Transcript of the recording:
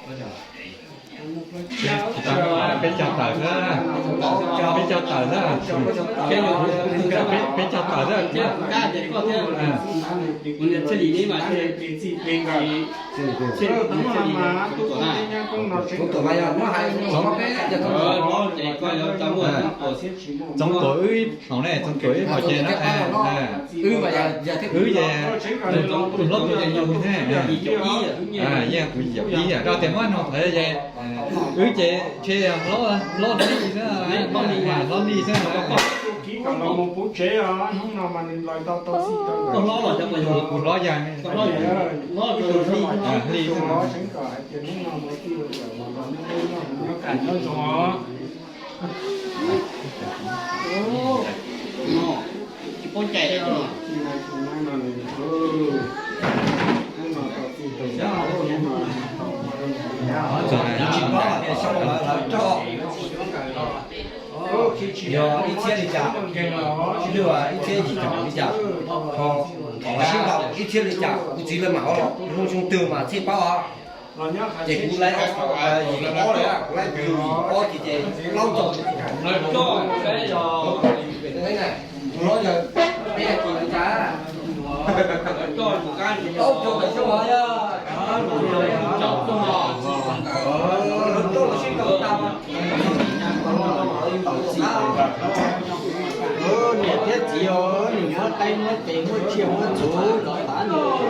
Peb caug tawm xwb, peb caug tawm xwb, peb caug tawm xwb. Kuv tuaj mas yog muab hais, Txoov Tuam wb hauv ne, Txoov Tuam wb hauv ces no, wb ces hlob tus yog yug thiab, yeej kuv yim caum ib, rau tias muab nug thaum ces wb ces tshe hlob li xwb, hlob li xwb. Kuv hlob yog hli xwb. Yog ib txhiab li cas, ib txhiab yim caum li cas, ho sib ntaus ib txhiab li cas, kuv txiv lawv mam ho los, lub xyoo twg mas thiaj paub os. Ces kuv laib yim ob lawm, kuv laib yim ob ces ces plaub caug. Kuv hlob yog peb hais li cas, plaub caug tawm xyoo os yog. Niam thiab txiv os, nws muab qaib muab tes muab tsiaj muab txhuv los tav nws.